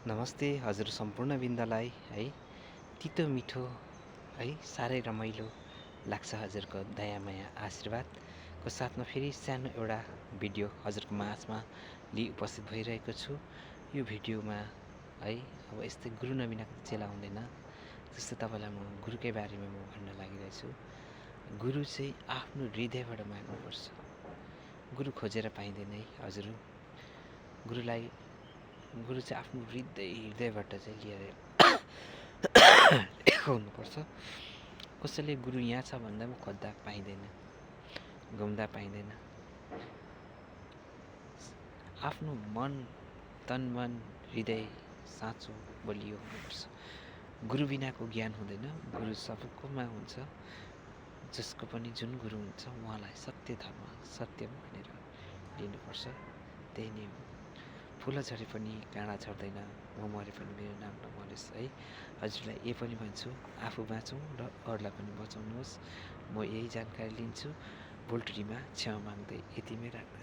नमस्ते हजुर सम्पूर्ण वृन्दलाई है। तितो मिठो है, साह्रै रमाइलो लाग्छ हजुरको दया माया आशीर्वादको साथमा फेरि सानो एउटा भिडियो हजुरको माझमा लिई उपस्थित भइरहेको छु। यो भिडियोमा है अब यस्तै गुरु नबिनाको चेला हुँदैन, जस्तो तपाईँलाई म गुरुकै बारेमा म भन्न लागिरहेछु। गुरु चाहिँ आफ्नो हृदयबाट माग्नुपर्छ। गुरु खोजेर पाइँदैन है हजुर। गुरु चाहिँ आफ्नो हृदयबाट चाहिँ लिएर हुनुपर्छ। कसैले गुरु यहाँ छ भन्दा पनि खोज्दा पाइँदैन, घुम्दा पाइँदैन। आफ्नो मन, तन मन, हृदय साँचो बलियो हुनुपर्छ। गुरु बिनाको ज्ञान हुँदैन। गुरु सबैकोमा हुन्छ। जसको पनि जुन गुरु हुन्छ उहाँलाई सत्य धर्म, सत्यम भनेर लिनुपर्छ। त्यही नै हो। फुल झरे पनि काँडा झर्दैन, म मरे पनि मेरो नाम नमरोस् है। हजुरलाई यही पनि भन्छु, आफू बाँचौँ र अरूलाई पनि बचाउनुहोस्। म यही जानकारी लिन्छु। भुल त्रुटिमा क्षमा माग्दै यतिमै राख्दछु।